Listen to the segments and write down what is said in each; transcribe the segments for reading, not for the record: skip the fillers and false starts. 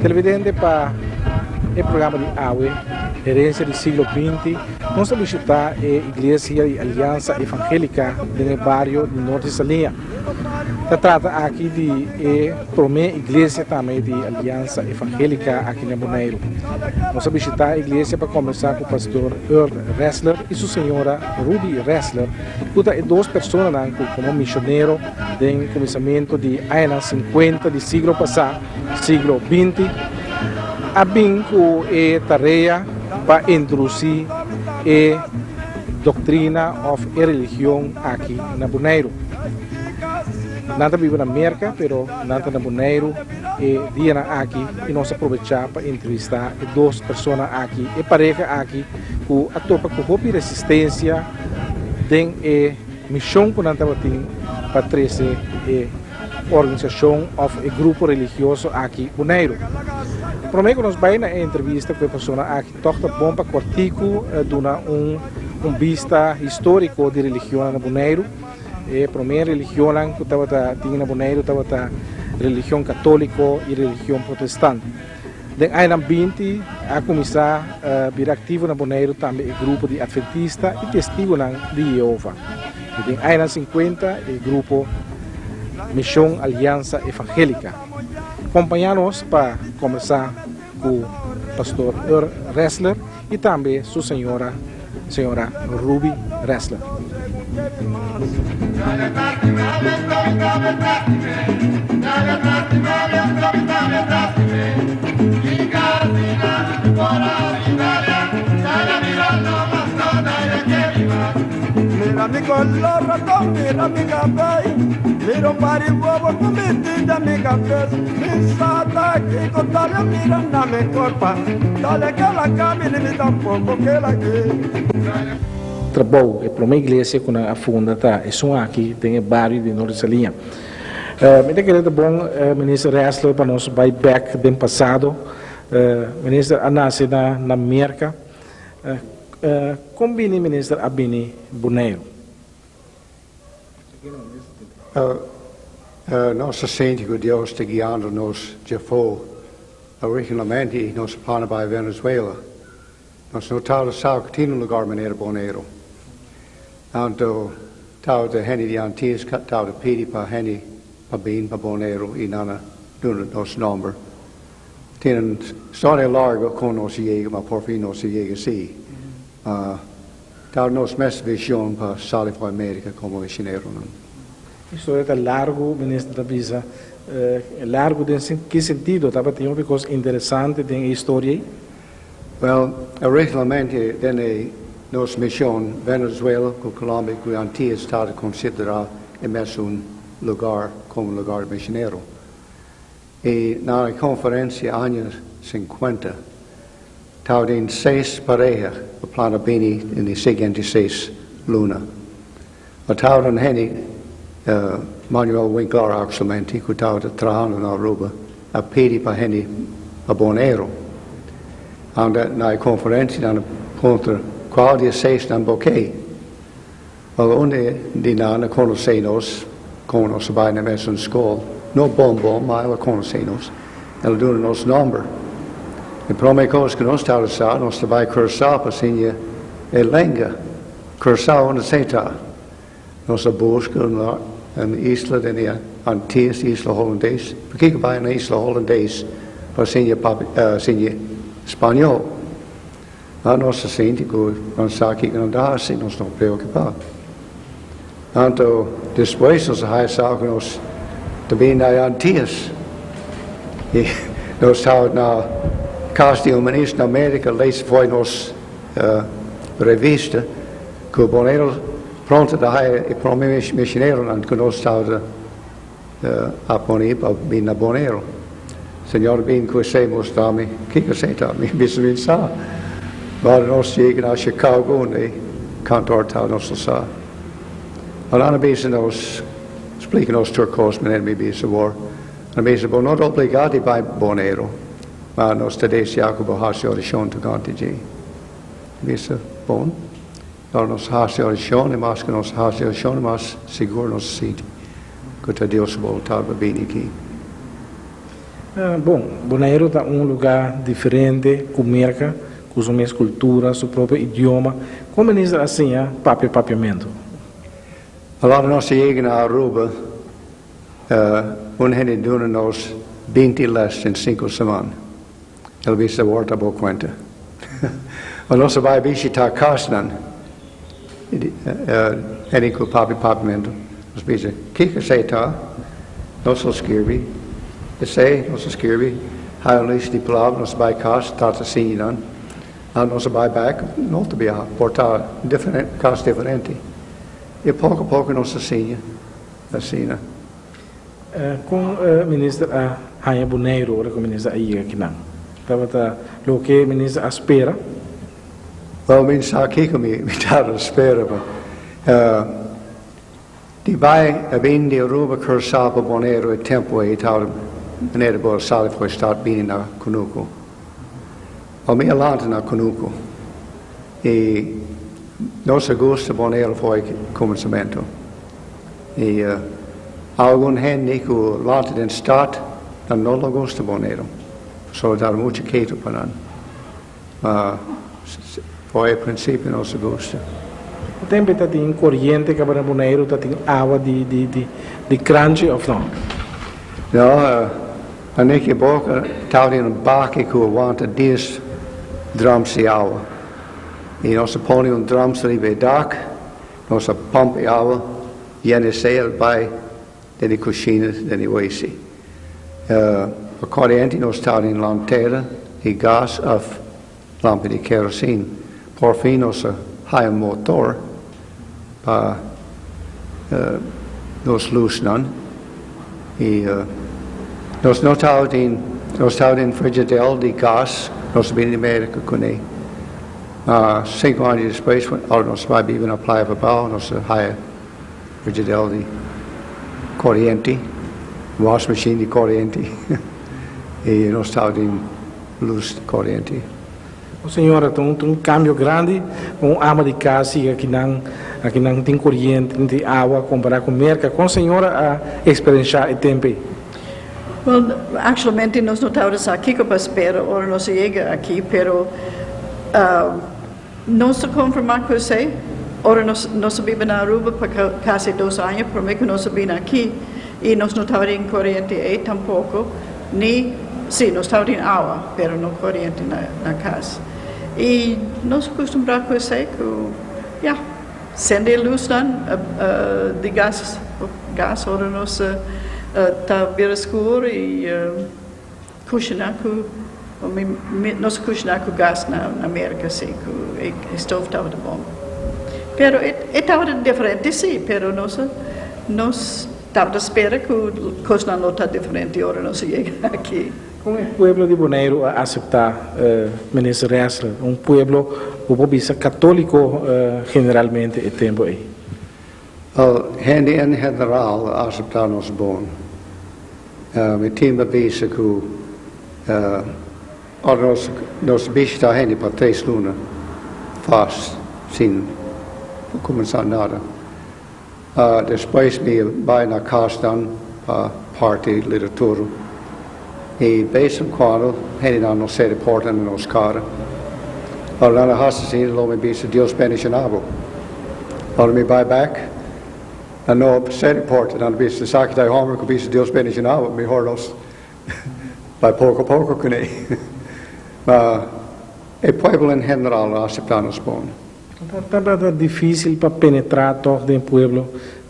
Televidente pa e programa di awe, Herencia di Siglo 20, nos a bishita e Iglesia di Alianza Evangelica den e bario di Norte Saliña. Ta trata aki di e promé iglesia tambe di Aliansa Evangélica aki na Boneiru. Nos a bishitá e iglesia pa kombersá ku Pastor Earl Ressler i su señora Ruby Ressler, ku ta e dos personanan ku komo misionero den kuminsamentu di añanan sinkuenta di siglo pasá, siglo 20, a bin ku e tarea pa introdusí e doktrina òf e religion aki na Boneiru. Nan ta biba na Merka, pero nan ta na Boneiru e dianan aki i nos a probechá pa entrevistá e dos persona aki, e pareha aki ku a topa ku hopi resistensia den e mishon ku nan tabatin pa trese e organisashon òf e grupo religioso aki Boneiru. Promé ku nos bai na e entrevista ku e persona aki, tòg ta bon pa kòrtiku duna un un bista históriko di religionnan na Boneiru. E promé religionnan ku tabata tin na Boneiru tabata religion katóliko i religion protestant. Den añanan 20 a kuminsá bira aktivo na Boneiru tambe e grupo di Adventista i Testigunan di Yehova. I den añanan 50 e grupo Mishon Aliansa Evangélika. Kompañá nos pa kombersá ku Pastor Earl Ressler i tambe su señora, señora Ruby Ressler. Trabou, e promé iglesia ku nan a funda ta esun aki den e bario di Norte Saliña. Mi ta kere ta bon, Minister Ressler, pa nos bai bèk den pasado. Minister a nase na na Merka. Kon bini Minister a bini Boneiru? Nos ta sinti ku Dios ta guiando nos djafó. Originalmente nos a plana bai Venezuela. Nos no tabata sa ku tin un lugar manera Boneiru. Anto tabata hende di Antillas tabata pidi pa hende pa bin pa Boneiru i nan a duna nos nòmber. Tin un storia largu kon nos a yega, ma por fin nos a yega sí. Ma tabata nos mes vision pa sali for Amerika komo misioneronan. Historia ta largu, minister ta bisa. Largu den ki sentido? Tabatin hopi kos interesante den e historia ei? Wel, originalmente den e nos mision, Venezuela ku Colombia ku Antillas tabata konsiderá e mesun lugar komo lugar misionero. I na e konferensia aña 50 tabatin seis pareha ku plana bini den e siguiente 6 luna. Ma tabatin hende, Manuel Winklaar aktualmente, ku tabata trahando na Aruba, a pidi pa hende pa Boneiru. Anda na e konferensia nan a puntra kual di e seis nan bo ke. Wel, un di nan a konosé nos, komo nos a bai na mesun skol, no bon bon, ma el a konosé nos. El a duna nos nòmber. E promé kos ku nos tabata sa, nos ta bai Curaçao pa siña e lenga. Curaçao unda esei ta? Nos a buska un isla den e Antillas, isla Holandes. Pakiko bai na isla Holandes pa siña siña spañol? A nos a sinti ku nan sa kiko nan ta hasi, nos no preokupá. Anto despues nos a haya sa ku nos ta bini na e Antillas. I nos tabata na kas di un minister na Amerika lesa fo'i nos revista ku Boneiru pronto ta haya e prome misioneronan ku nos tabata a pone pa bin na Boneiru. Señor bin ku esei mustra mi kiko esei ta. Mi bisa mi sa. Ora nos yega na Chicago unda e kantor ta nos lo sa. Ora nan a bisa nos splika nos tur kos manera mi bisa awor. Nan a bisa bo no ta obligá di bai Boneiru. Ma nos ta deseá ku bo hasi orashon tokante dje. Mi bisa bon. Ora nos hasi orashon, i mas ku nos hasi orashon, mas sigur nos sinti ku ta Dios su boluntat pa bini aki. Bon, Boneiru ta un lugá diferente ku Merka, ku su mes kultura, su propio idioma. Kon minister a siña papia papiamentu? Ora nos a yega na Aruba, un hende duna nos 20 les den 5 siman. El bisa, "Awor ta bo kuenta." Ora nos a bai bishitá kasnan, hende ku papia papiamentu, nos bisa, "Kiko esei ta? Nos lo skirbi. Esei, nos a skirbi. Haya un lista di palabra, nos a bai kas, trata siña nan. Nos a bai bèk, no ta biaha, por ta kas diferente. I poko poko nos a siña asina. Kon minister a haña Boneiru ora ku minister a yega akinan? Tabata loke minister a spera? Wel, mi sa kiko mi tabata spera, ma di bai a bin di Aruba, Curaçao pa Boneiru e tempu ei tabata manera bo a sali for e stat bini na kunuku. Wel, mi a lanta na kunuku i nos a gusta Boneiru for e kuminsamentu. I algun hende ku lanta den stat, nan no lo gusta Boneiru, pasobra ta muchu ketu pa nan. Ma for e prinsipio nos a gusta. E tempu ta tin koriente kaba na Boneiru, ta tin awa di di di di kranchi òf no? No, Aneke Boka tabatin un baki ku a wanta 10 drums di awa. I nos a pone un drums riba e dak. Nos a pump e awa yena esei el bai den e kushina den e wc. Pa koriente nos tabatin lantera di gas of lampi di kerosin. Por fin nos a haya motor pa nos lusnan i nos no tabatin nos tabatin frijidel di gas nos a bini di Merika kuné. Ma 5 aña despues, ora nos bai biba na Playa Pabao, nos a haya frijidel di koriente, wash machine di koriente, i nos tabatin lus di koriente. O señora, ta un kambio grandi pa un ama di kas yega akinan, akinan tin koriente, tin awa, kompará ku Merka. Kon señora a eksperenshá e tempu ei? Well, actualmente nos no tabata sa kiko pa spera ora nos a yega aki, pero nos ta konformá ku esei. Ora nos nos a biba na Aruba pa kasi 2 aña promé ku nos a bini aki i nos no tabatin koriente ei tampoko, ni, sí, nos tabatin awa, pero no koriente na na kas. I nos a kustumbrá ku esei ku, ya, sende e lusnan di gas gas ora nos ta bira skur i kushiná ku nos a kushiná ku gas na Merka si ku e stof tabata bon. Pero e tabata diferente si pero nos nos tabata spera ku kosnan lo ta diferente ora nos a yega aki. Kon e pueblo di Boneiru a aseptá Minister Ressler, un pueblo ku por bisa katóliko generalmente e tempu ei? Wel, hende en general a aseptá nos bon. Mi tin pa bisa ku ora nos nos bishitá hende pa 3 luna vast sin kuminsá nada. Despues mi a bai na kasnan pa parti literatura i bes en kuando hendenan no sera porta na nos kara. Ora nan a hasi asina lo mi bisa, "Dios bendishoná bo." Ora mi bai bek, nan no a sera porta, nan a bisa, "Esaki ta e hòmber ku bisa Dios bendishoná bo, mihor nos bai poko poko kuné." Ma e pueblo en general a aseptá nos bon. Tabata difísil pa penetrá tòg den pueblo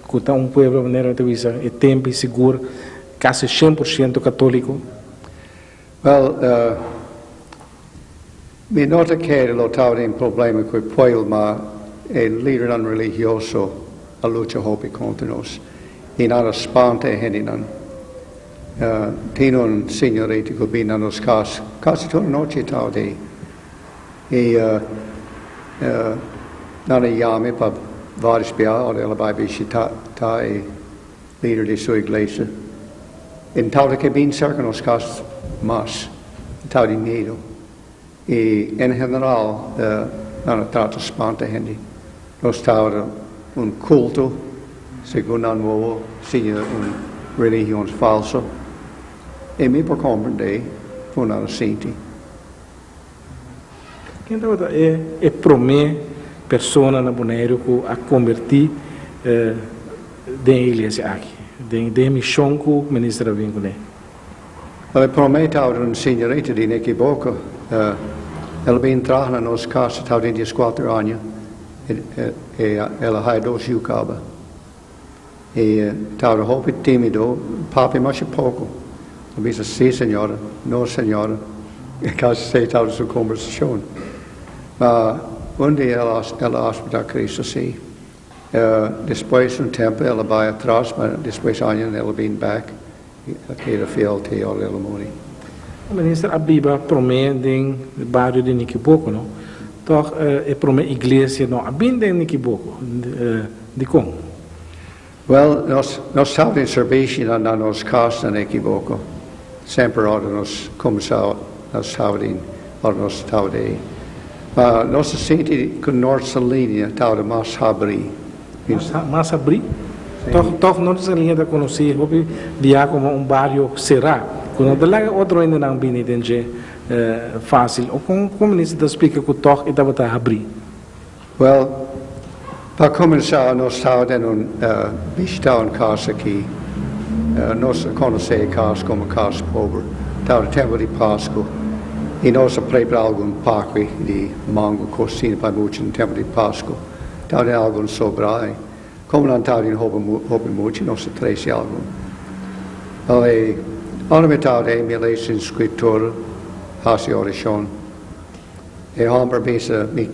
ku ta un pueblo manera mi ta bisa e tempu i sigur kasi 100% katóliko? Wèl, mi no ta kere lo tabatin problema ku e pueblo ma e lidernan religioso a lucha hopi kontra nos i nan a spanta e hendenan. Tin un señorita ku bin na nos kas kasi tur anochi tabata ei. I nan a yam'e pa vários bia ora el a bai bishitá e lider di su iglesia. E no tabata ke bin serka nos kas mas, e tabata di miedu. I en general nan a trata spanta hende. Nos tabata un culto, segun nan wowo, siña un religion falso. Y mi por comprende con nan a sinti. Ken tabata e prome persona na Boneiru ku a kombertí den e iglesia aki, den e mishon ku minister a bin kuné? Wel, e prome tabata un señorita di Nikiboko. El a bin traha na nos kas, e tabatin dieskuater aña, i el a haya dos yu kaba. E tabata hopi tímido, papia masha poko. A bisa, Sí, señora. No, señora. Kasi esei tabata su kombersashon. Ma un dia el a aspetá Cristo, sí. Despues un tempu el a bai atras, ma despues añanan el a bin bèk i a keda fiel te ora el a muri. E minister a biba promé den bario di Nikiboko, no? Tòg e promé iglesia no a bin den Nikiboko. Dikon? Wèl, nos nos tabata den servisio na na nos kas na Nikiboko. Semper ora nos kuminsá nos tabatin ora nos tabata ei. Ma nos a sinti ku Nort Saliña tabata mas habrí. Mas habrí? Tòg tòg Nort Saliña ta konosí hopi bia komo un bario será, ku no ta laga otro hendenan bini den dje fásil. O kon kon minister ta splika ku tòg e tabata habrí? Wel, pa kuminsá nos ta den un bishita un kas aki. Nos a konosé e kas komo kas pober. Tabata tempu di Pasku i nos a prepará algun paki di mango kosina pa e mucha den tempu di Pasku. Tabatin algun sobrá i komo nan tabatin hopi mucha nos a trese algun. Wel, e ora mi tabata ei mi a lesa un skritura, hasi orashon. E hòmber bisa mi,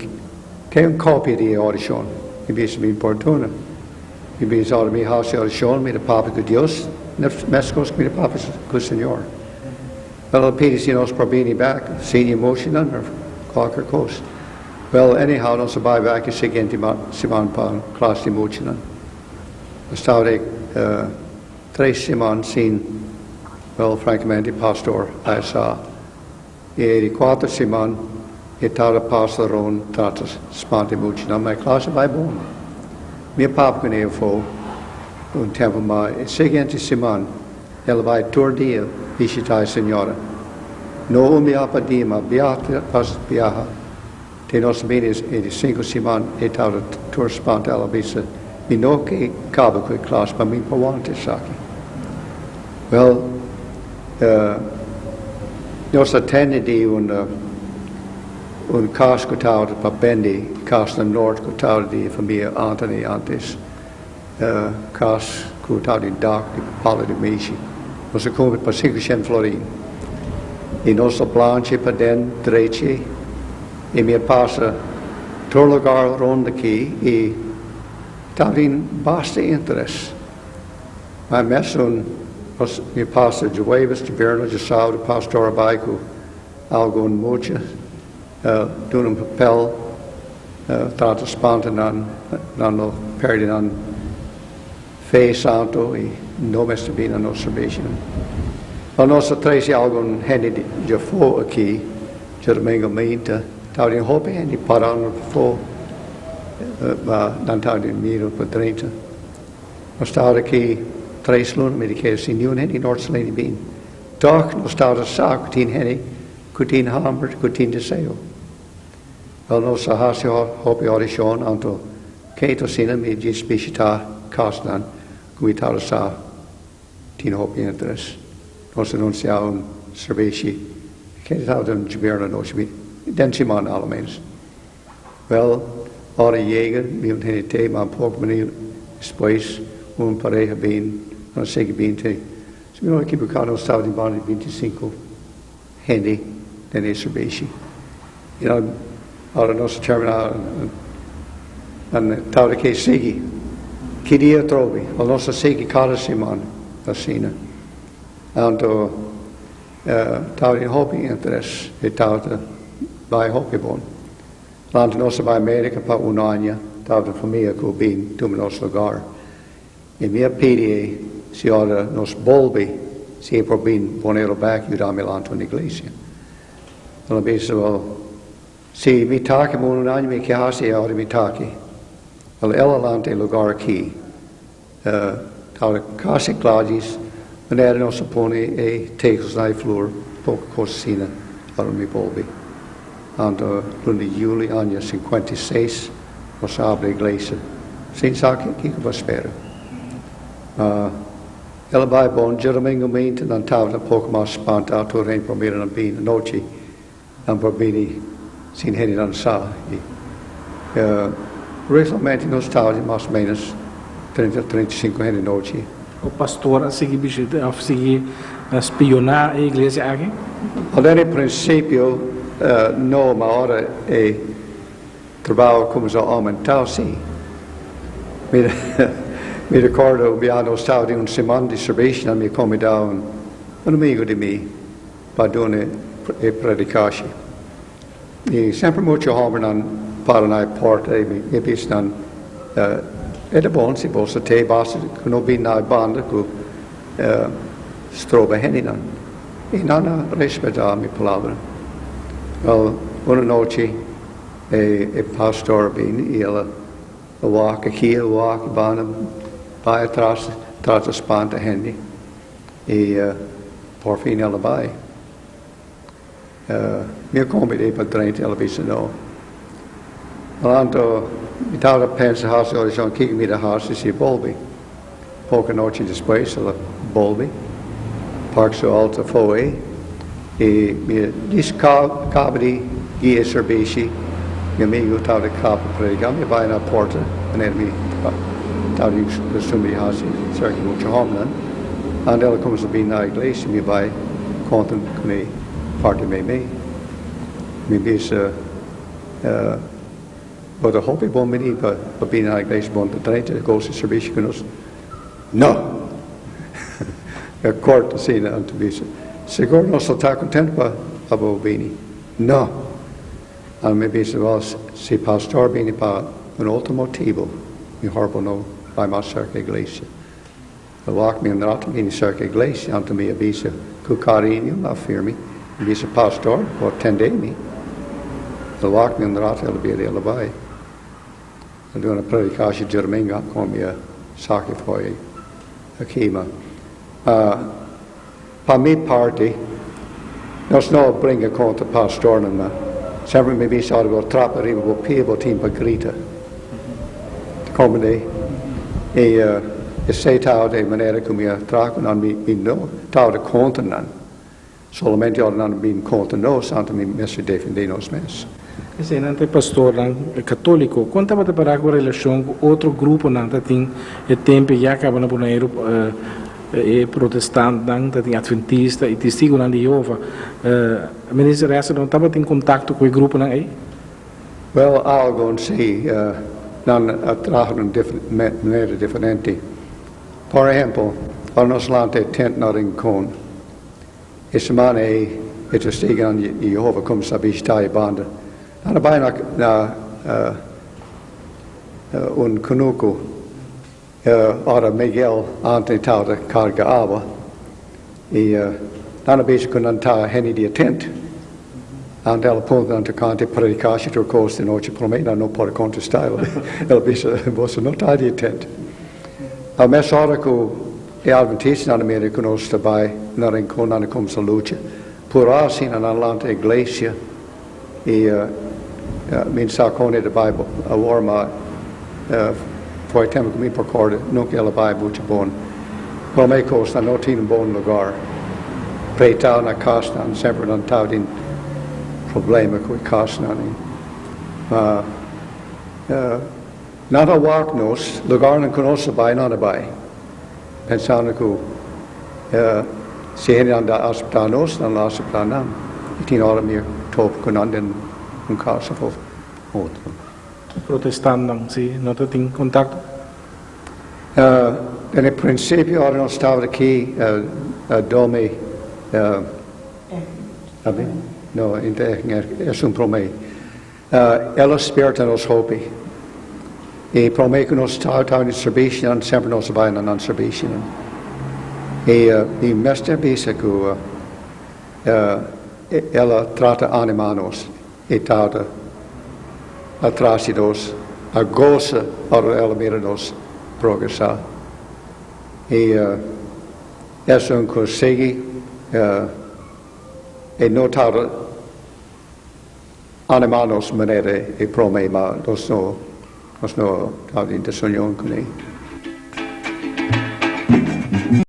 Ke un kopia di e orashon? Mi bisa, Mi por duna. Mi bisa, Ora mi hasi orashon, mi ta papia ku Dios, meskos ku mi ta papia ku Señor. Wel, el a pidi si nos por bini bèk, siña moshinan òf kualker kos. Wel, anyhow, nos a bai bèk e siguiente siman pa un klas di muchanan. Nos tabata e tres siman sin, wel, frankamente, pastor a sa. E di kuater siman e tabata pasa rond trata spanta e muchanan, ma e klas a bai bon. Mi a papia ku ne afó un tempu, ma e siguiente siman el a bai tur dia bishitá e señora. No un biaha pa dia, ma biaha tras biaha. Te nos a bini e di sinku siman e tabata tur spanta, el a bisa, Mi no ke kaba ku e klas, ma mi por wanta esaki. Wèl, nos a tende di un un kas ku tabata pa bende, kas na nort ku tabata di e famia Anthony antes, kas ku tabatin dak di palo di mishi. Nos a kumpra pa 500 florin. I nos a plancha paden drechi i mi a pasa tur lugar rond aki i tabatin basta interes. Ma mesun nos mi pasa djaweves, djabierna, djasabra pastor a bai ku algun mucha duna un papel trata spanta nan nan lo perde nan fe santo i no mester bin na nos servisio. Wel nos a trese algun hende di djafó aki djadomingo mainta tabatin hopi hende parando pafó ma nan tabatin miedo pa drenta. Nos tabata aki tres luna, mi ta kere si niun hende di Noord Salini bin. Tòg nos tabata sa ku tin hende ku tin hamber, ku tin deseo. Wèl, nos a hasi hopi orashon, anto ketu asina mi djis bishitá kasnan ku mi tabata sa tin hopi interes. Nos a anunsiá un servisio, kende tabata un djabièrnè anochi, den siman alomenos. Wel, ora yega, mi un hende te, ma poco minuut despues un pareha bin, nan a sigui bin te. Si mi no ekiboká nos tabata den banda di 25 hende den e servisio. I nan, ora nos a terminá, nan tabata ke sigui. Ki dia atrobe? Wel, nos a sigui kada siman asina. Anto tabatin hopi interes, e tabata bai hopi bon. Anto nos a bai Merika pa un aña, tabata famia ku bin tuma nos lugar. I mi a pidi e si ora nos bolbe, si e por bin Boneiru bek yuda mi lanta un iglesia. El a bisa, Wel, si mi ta aki un aña mi ke hasi e ora mi ta aki. Wel, el a lanta e lugar aki. Tabata casi cla djis manera nos a pone e tegels na e flur, poco cos asina, ora mi bolbe. Anto luna di juli aña 56 nos a habri e iglesia, sin sa kico pa spera. Ma el a bai bon. Djadomingo mainta nan tabata poco mas spanta tur hende por mira nan bini anochi. Nan por bini sin hendenan sa. I regularmente nos ta di mas o menos 30, 35 hende nochi. O pastor a sigui bishita of sigui spioná e iglesia aki? Al den e principio no, ma ora e trabao a cuminsa aumenta si. Mi mi recordo un bia nos taba den un siman di servicio nan mi a comida un amigo di mi. Pa duna e predikashi. I semper mucha hòmbernan para na e porta i mi bisa nan, E ta bon si boso te basta ku no bin na e banda ku stroba hendenan. I nan a respetá mi palabra. Wèl, un anochi e pastor a bin i el a wak aki, a wak banda, bai atras, trata spanta hende. I por fin el a bai. Mi a kombid'é pa drenta, el a bisa no. Anto mi tabata pensa hasi orashon kiko mi ta hasi si e bolbe. Poko nochi despues el a bolbe, park su outo fo'i i mi a djis kaba di guia e serbishi. Mi amigu tabata kla pa prediká, mi a bai na porta manera mi tabata tin kustumber di hasi serka mucha hòmbernan. Anda el a kuminsá bini na iglesia, mi a bai konta kuné parti meimei. Mi bisa, Bo ta hopi bon bini pa bini na iglesia, bon ta drenta gosa servisio ku nos. No! Mi a kòrta asina anto bisa, Sigur nos lo ta kontentu pa bo bini. No! Anto mi bisa, Wèl, si pastor bini pa un otro motibu, mihor bo no bai mas serka iglesia. A wak mi un rato bini serka iglesia, anto mi a bisa ku kariño, ma firme, mi bisa, Pastor, bo tende mi? El wak mi un rato, el a bira i el a bai. El duna predikashi djadumingu kon mi a saki for aki, ma pa mi parti, nos no a bringa kontra pastornan, ma semper mi bisa ora bo trapa riba bo pia bo tin pa grita. Ta komprendé? I esei tabata e manera ku mi a traha ku nan, mi no tabata kontra nan. Solamente ora nan a bin kontra nos, anto mi mester defendé nos mes. Eseinan ta e pastornan katóliko. Kon tabata pará ku relashon ku otro gruponan ta tin e tempu ya kaba na Boneiru, e protestantnan, ta tin atventista i Testigunan di Jehova? Minister Hester no tabatin kontakto ku e gruponan ei? Wèl, algun si. Nan a traha na un manera diferente. Por ehèmpel, ora nos lanta e tent na Rincon, E semana ei e Testigonan di Jehova cuminsa bishita e banda. Nan a bai na un cunucu ora Miguel Anthony tabata carga awa y nan a bisa cu nan ta hende di e tent. Nan el a puntra nan tocante predicashi tur cos di nochi prome, nan no por a contesta. El a bisa, Boso no ta di e tent. Al mes ora cu E Adventistanan a mira ku nos ta bai na rincon nan a kumsa lucha purá asina nan lanta iglesia i mi sa kon e ta bai awor ma for e tempu ku mi por korda nunka el a bai muchu bon. Prome kos nan no tin un bon lugar pretá na kasnan semper nan tabatin problema ku e kasnan i ma Nan a wak nos, lugarnan ku nos a bai, nan a bai, pensando ku si hendenan ta aseptá nos, nan lo aseptá nan. I tin ora mi a topa ku nan den un kas òf otro. Protestantnan si no ta tin kontakto? Den e prinsipio ora nos tabata aki, Domi, no, esun promé. El a spierta nos hopi. I promé ku nos tabata den serbishinan, semper nos a bai na nan serbishinan. I mi mester bisa ku el a trata animá nos. E tabata atras di nos. a gosa ora el a mira nos progresá. I esun ku sigui e no ta animá nos manera e promé, ma nos no tabatin desunion kuné.